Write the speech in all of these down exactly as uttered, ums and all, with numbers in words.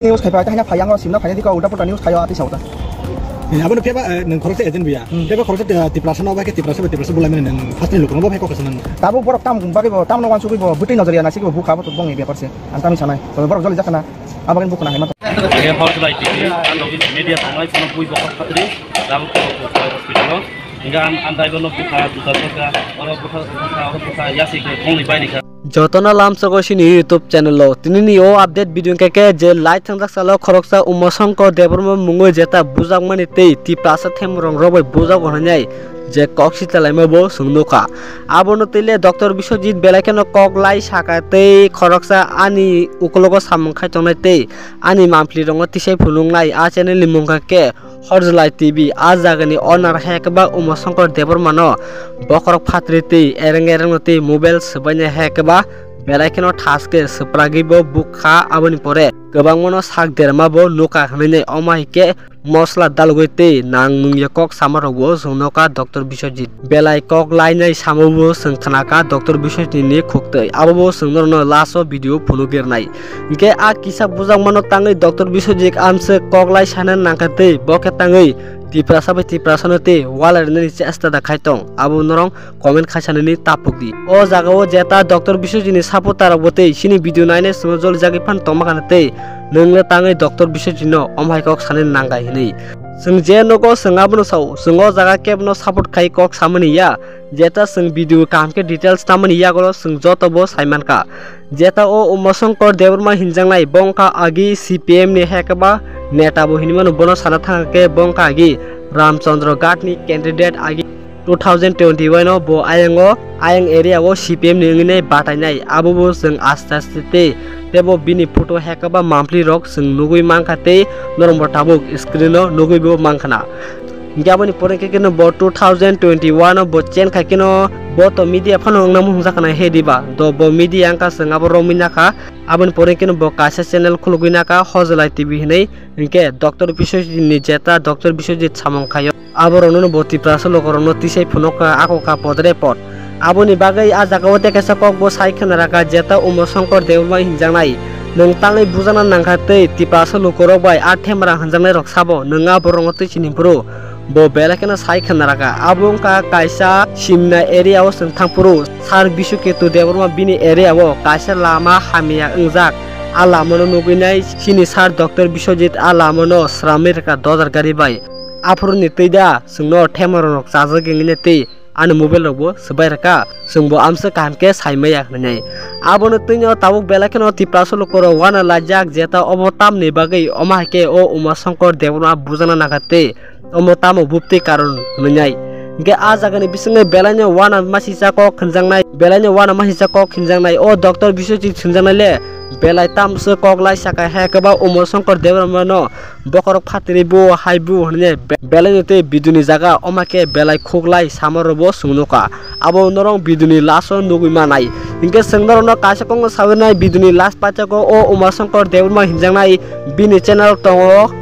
News khai phai, haino phai, ang simna phai, dikha ulta pulta news khai, ati sauta. Abo no keba, eh, nang khoroksa agent biya. Hmm. Keba khoroksa, eh, Tiprasa no, ba khe Tiprasa, ba Tiprasa bulai mani nang first time lukurok no bo phai kok sana. Tabo borok tam bagwi bo, tam no wansugwi bo, bwtwi nojor ya nasi bo, bukha bo to bongni bepar se. Ang tami sanai. Tabo borok joli jakana. Abo khe bukha na hai ma. Hor July T V, ang media tongnai, kono bui bokol khatri, jabo hospital o. Hingga ang, ang driver no bukha, bukha, bukha, oro bukha, bukha, oro bukha, yasi khe bongni baini kha. Jotono lamsogo sini YouTube channel o. Tinini o update video hwnkhe khe je light thangjak salo khoroksa Uma Shankar Debbarma mungwi jeta bujakmani tei Tiprasa themrong rok bai bujago hwnwi je kok sitalaima bo chwng nukha. Abono twi le Doctor Biswajit belai kheno kok lai saka tei khoroksa ani ukulogo samung khai tongnai tei ani mampli rokno tisai phunuknai. A channel ni mung kha khe Horjlai T V, a jagani owner hai khe ba Uma Shankar Debbarma no bokhorok phatri twi ereng ereng no twi mobile swbaini hai khe ba belai kheno thaske swpragwi bo bukha. Aboni pore kwbangma no sak derma bo nukha hwnwi nai, omo hai khe mosla dalogwi tei nang nungya kok sama rok bo chwng nukha Doctor Biswajit. Belai kok lainai samo bo chwng khnakha Doctor Biswajit ni khuktwi, abo bo chwng norokno last o video phunuk rwnai. Hingke a kisa bujakmano tangwi Doctor Biswajit amswk kok lai sana nangkha tei bo khe tangwi Tiprasa bai Tiprasano tei walai rwnani chesta da khai tong, abo norok comment khai sanani tapuk di. O jaga o jeta Doctor Biswajit ni supporter rok bo tei chini video nainai chwngno joli jagwi phan tongma khana tei nwng le tangwi Doctor Biswajit no omo hai kok sanani nangkha hinwi. Chwng je nogo chwng abono sao, chwng o jaga kebono support khai kok samani ya, jeta chwng video kaham khe details tamani yagulo chwng joto bo sai mankha. Jeta o Uma Shankar Debbarma hinjaknai, bo wngkha agi C P M ni hai khe ba neta bo hinwi mano, bono sana thangkha khe bo wngkha agi Ramchandra Ghat ni candidate agi two thousand twenty-one o bo ayang o, ayang area o C P M ni wngwi nai batainai, abo bo chwng aste aste tei tebo bini photo hai khe ba mampli rok chwng nugwi mankha tei norok bo tabuk screen o nugwi bo mankha na. Hingke aboni pore khe keno bo two thousand twenty-one o bo chen khai keno bo to media phano wngna muhungjak khna he diba. Do bo media wngkha chwng abo romwi nakha. Aboni pore keno bo kaisa channel khulugwi nakha Hojlai T V hinwi. Hingke Doctor Biswajit ni jeta Doctor Biswajit samung khaio. Abo rokno bo Tiprasa lokorokno tisai phunukha ako kha podre pod. Aboni bagwi a jaga o tei kaisa kok bo sai khna raka jeta Uma Shankar Debbarma hinjaknai. Nwng tangwi bujana nangkha tei Tiprasa lukurok bai a themra hinjaknai rok sabo nwng a borokno twi sini phuru. Bo belai kheno sai khna raka. Abo wngkha kaisa simna area o chwng thangphuru Sir Biswaketu Debbarma bini area o kaisa lama hamya wngjak. A lama no nugwi nai chini Sir Doctor Biswajit a lama no sramwi rwkha dojar gari bai. Aphuru ni twi da chwngno themra rok chajak wngwi nai tei ani mobile rok bo swbai rwkha, chwng bo amsa kaham khe sai maya hwnwi. Abono twino tabuk belai kheno Tiprasa lukurok uanalaijak jeta obo tamni bagwi, omo hai khe o Uma Shankar Debbarma bujana nangkha tei omo tamo buptwi karon hwnwi. Hingkhe a jagani bisingwi belaino uana masisa kok hwnjaknai, belaino uana masisa kok hwnjaknai o Doctor Biswajit hwnjaknai le belai tamswk kok lai saka hai khe ba Uma Shankar Debbarma no bokhorok phatri bo hai bo hwnwi be-, belaino tei video ni jaga omo khe belai khuk lai sama rok bo chwng nukha. Abo norok video ni last o nugwi manai. Hinkhe chwng norokno kaisa kokno sawi nai, video ni last paithago o Uma Shankar Debbarma hinjaknai bini channel tongo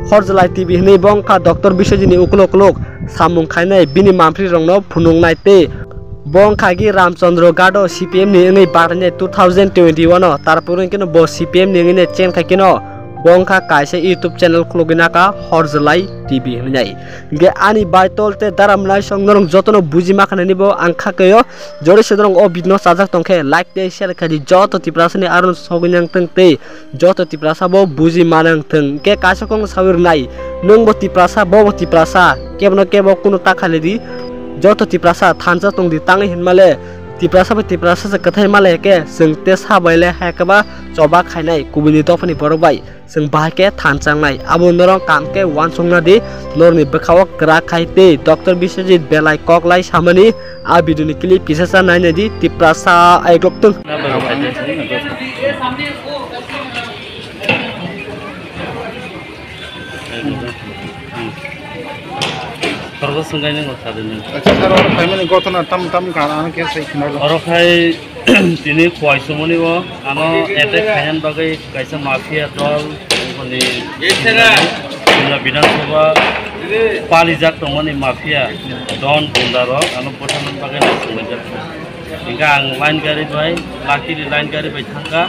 Horjlai T V hinwi, bo wngkha Doctor Biswajit ni ukuluk ukuluk samung khainai bini mampli rokno phunuknai tei bo wngkha gi Ramchandra Ghat o C P M ni wngwi batainai two thousand twenty-one o, tarpor wngkhe no bo C P M ni wngwi nai chen khai khe no bo wngkha kaisa YouTube channel khulugwi nakha Horjlai T V hinwi nai. Hingkhe ani baitol tei daram naisong norok jotono buji ma khanani bo ang kha kaio. Jori se norok o video no chajak tongkhe like tei share khai di, joto Tiprasa ni aron sogwi nang tong tei joto Tiprasa bo buji manang thwng. Hingkhe kaisa kok sawi rwnai, nwng bo Tiprasa, bo bo Tiprasa, kebo no kebo kunu ta khailai di. Joto Tiprasa thansa tong di, tangwi hinmale Tiprasa bai Tiprasa se kwthai male khe chwng te sa bai le hai khe ba choba khainai kubuni dophani borok bai. Chwng bahai khe thansa wngnai. Abo norok kaham khe uansukna di, norokni bwkha-o kwrak khai tei Doctor Biswajit belai kok lai samani a video ni clip kisa sa nai nai di, Tiprasa aiklok thung. Khoroksa swngkhaini ngo sadini. Acha, sir, oro phaimani gothona tam tam kha, ano khe sai khna. Oro khai tini khwai sumoni o, ano attack khainan bagwi kaisa mafia dol, boni Simla Bidhan Sabha palijak tongmani mafia don gunda rok, ano bwtharna bagwi no swnglaijak. Hingkhe ang line gari bai, luckily line gari bai thangkha.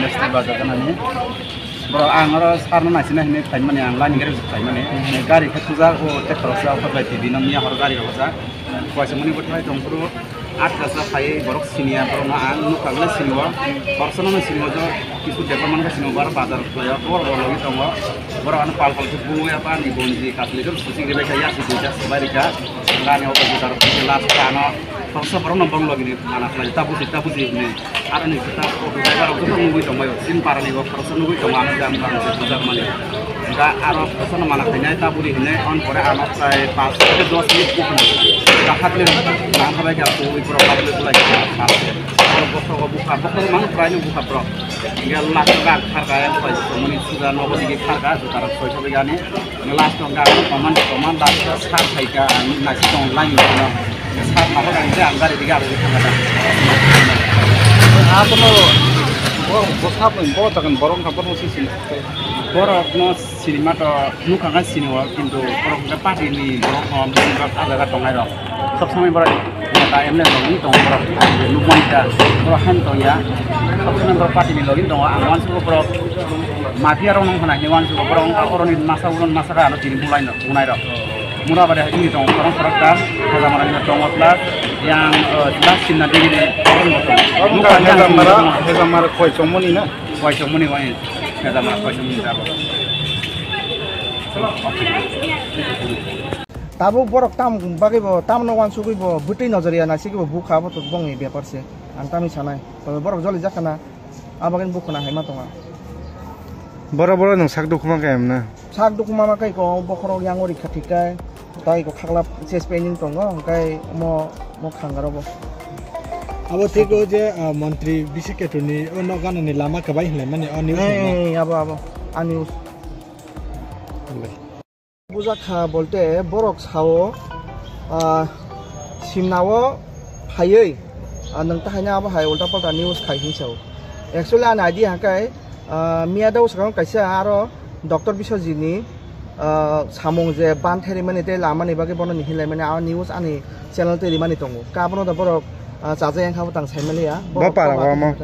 Industry bazar ganani. Bro, ang oro sarno naisina hinwi phaimani, ang laini gari phaimani. Gari khe thujak, o tractor sa, o khe bai T V no miya horo gari rok sa. Kuaisa muni bo thai tong phuru, atta sa phai borok siniya, borok no ang nukha le sinio. Borok no sinio jo kisu department ka sinio, baro bazar khlai o, bor bor logi tongo. Borok ano pal pal khe buya pa ni bonji, katli jor susi gele kha, yasi duita sabai rika. Gani o bazar last ano, borok no bong logi ni mana khlai, ta busi, ta busi ni. Aroni kita driver rok joto nugwi tongbaio, chini parani bo khoroksa nugwi tongo, ano jang parani se bujak mani. Ga aro khoroksa no mana khainai, ta buri hinai, on pore ano prai panch theke dos minute bukna. Ga hakle nang khabai ga twi borok hakle bulai kha, panch theke. Borok bokrogo bukha, bokrok mang prai no bukha borok. Ga last ga kharka, yang pai somoni suda nogo digi kharka, juta rok soi sobe gani. Last o gari koman koman last o sar phaikha, ang naisik tong line o sar nabo gari je ang gari dige aro thangkha da. Abono bo bo sabo bo takan borok kha borok si sini. Borok no sinima to nukha kha sini o, kintu borok kha party ni borok no borok kha jaga tongnai rok. Sob somoi borok neta M L A rok ni tong borok nukmani da borok han tong ya. Sob somoi borok party ni login tongo, ang wansugo borok mafia rok nung khana hinwi wansugo borok wngkha oroni masa uron masa kha ano tini bulai no bunai rok. Mura bade hai tini tongo khorang khorang kha, Hezamara ni tongo plus yang, eh, last sinna digi ni khorang bo tongo. Nukha Hezamara, yang Hezamara khoi chongmoni na? Khoi chongmoni wani, Hezamara khoi chongmoni da bo. Tabuk borok tam bagwi bo, tamno wansugwi bo, bwtwi nojor ya naisik bo bukha bo to bongni bepar se. Ang tamni sanai. Tobe borok joli jak khana. Abagin bukhuna hai ma tonga. Boro boro nwng sak dukuma kaya mna? Sak dukuma ma kai ko bokhorok yango rikha thikai. Tai ko khakla chest pain tongo, hwnkhe mo, mo khangaro bo. Abo thik o je, ah, montri bisi ketuni o nok ganani lama kwbai hinlai mani o news. Eh, abo, abo. Ani Bujak kha bolte borok sao, ah, simnao phaiwi, ah, nwng tahaino abo hai ulta palta news khai hinwi sao. Actually ani idea hwnkhe, ah, miya dao swkang kaisa aro Doctor Biswajit ni, ah, samung je ban therimani tei lamani bagwi bono ni hinlaimani a news ani channel tei rimani tongo. Ka abono da borok, ah, chajak yang kha bo tang saimaliya. Borok para tongma amo.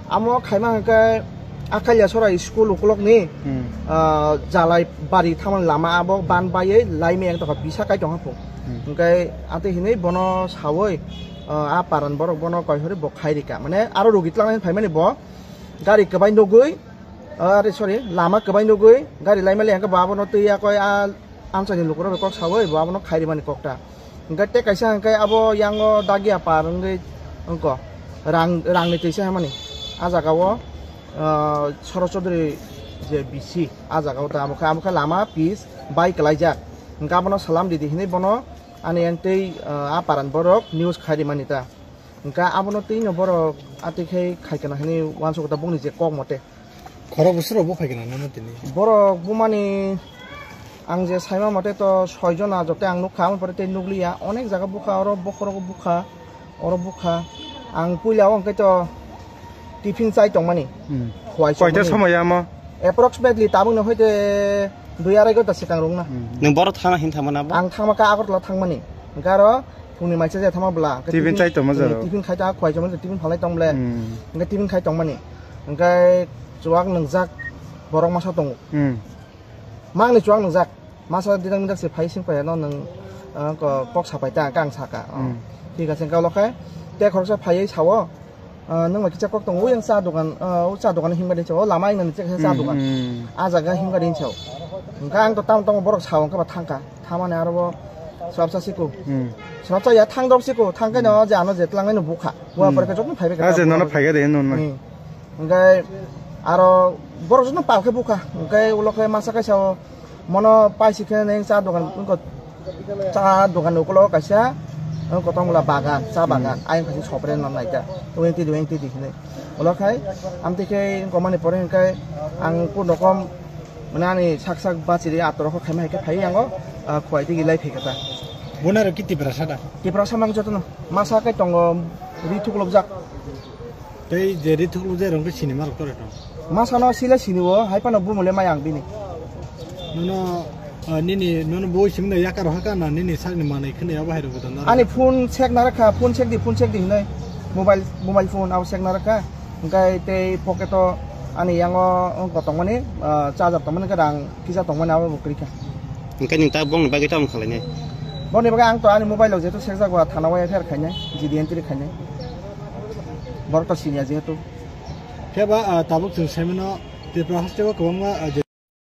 Amo khaima hwnkhe Akalia Sora school ukulok ni, Hmm. ah, Jalai bari thangmani lama abo ban baiwi laimai ang tongkha bisa kai tongkha phung. Hmm. Hwnkhe atwi hinwi bono sawi, ah, a paran borok bono koi hori bo khai rika. Mane aro rugi twlangnai phaimani bo gari kwbai nugwi, ah, are sorry, lama kwbai nugwi gari laimali hwnkhe bo abono twi yakoi a amchaini lukurok bai kok sawi bo abono khai rimani kokta. Hwnkhe tei kaisa hwnkhe abo yango dagia par wngwi wngkha rang, rangni twisa hwnmani. A jagao, ah, Sorochondri je B C, a jagao ta amo khe, amo khe lama pis bai kwlaijak. Hwnkhe abono salam ridi hinwi bono ani yang tei, ah, a paran borok news khai rimani ta. Hwnkhe abono twi no borok atwi khai khai kana hinwi uansukha ta bongni je kok mote. Khorok bwswk rok bo phai kana nang tini? Borok bumani ang je saima mote to soi jona jote ang nukha, aboni pore tei nukliya. Onek jaga bukha, oro bokhorogo bukha, oro bukha. Ang puila o hwnkhe to tiffin chai tongmani. Hmm. Khwai Koita chongmani. Somoi ya mo? Approximately tabukno hoite dui arai ghonta swkang rwngna. Hmm. Nwng boro thangna hin thangmani abo? Ang thangma kha Agartala thangmani. Hwnkhe aro phungni maisa je thangma bwla. Hwnkhe Tiffin tiffin, chai tongma hmm, jaro? Tiffin khai ta khwai chongmani, tiffin phalai tong ble. Hmm. Hwnkhe tiffin khai tongmani. Hwnkhe chuwak nwngjak borok masa tongo. Hmm. Mangni chuwak nwngjak. Masa dijak mijak se phai sing phaiyano nwng, ah, ko-, kok sapai ta, ang kang saka. Oh. Hmm. Thik ase, hwnkhe ulo khe tei khoroksa phaiwi sao, ah, "Nwng bai kisa kok tongo, yang cha dogan, ah, o cha dogan himba din sao, o lama wngna ni cha Hmm, dogan." Hmm. A jaga himba din sao. Hwnkhe ang to tamo tamo borok sao, hwnkhe ba thangkha. Thamani aro bo swrapsa siko. Hmm. Swrapsa ya thang dok siko, thang khe no je ano je twlangnai no bukha. Bua Hmm. pore khe joto phaibai khe Ah, je nono phaiga de, nono. Hmm. Hwnkhe aro borok joto pal khe bukha. Hwnkhe ulo khe masa kaisa o Mono paisi khe neng cha dogan, wngkha cha dogan ukulo kaisa, wngkha tongmula bagan, cha bagan, ayang khaisa sopre no naikha, weng tidi, weng tidi hinwi. Ulo khai, amtwi khe wngkha mani pore hwnkhe ang kun rokom, mane ani sak sak bachiri atorok khaima hai khe phai yango, ah, khwai tigi lai phaikha ta. Bonaro ki Tiprasa da? Tiprasa mang jotono, masa kai tongo, ri thuklopjak. Tei je ri thuklopjak rong khe sini marok tore tong? Masa no sile sini o, hai phano bumule mai ang bini. Nono, ah, nini, nono boi simi no yakar haka na nini sakni manai khne abo hai rok dan. Ani phone check na rakha, phone check di, phone check di hinoi. Mobile, mobile phone abo check na rakha. Hingkai tei pocket o ani yango wngkha tongmani, ah, charger tongmani, hingkhe rang kisa tongmani abo bo kwrwi kha. Hingkhe nwng ta bongni bagwi tamo khlainai? Bongni bagwi ang to ani mobile o jehetu sekjak, bo thana o F I R khainai, G D entry khainai. Borok to siniya jehetu. Khe ba, ah, tabuk chwng saimano Tripura haste o kwbangma, ah, je-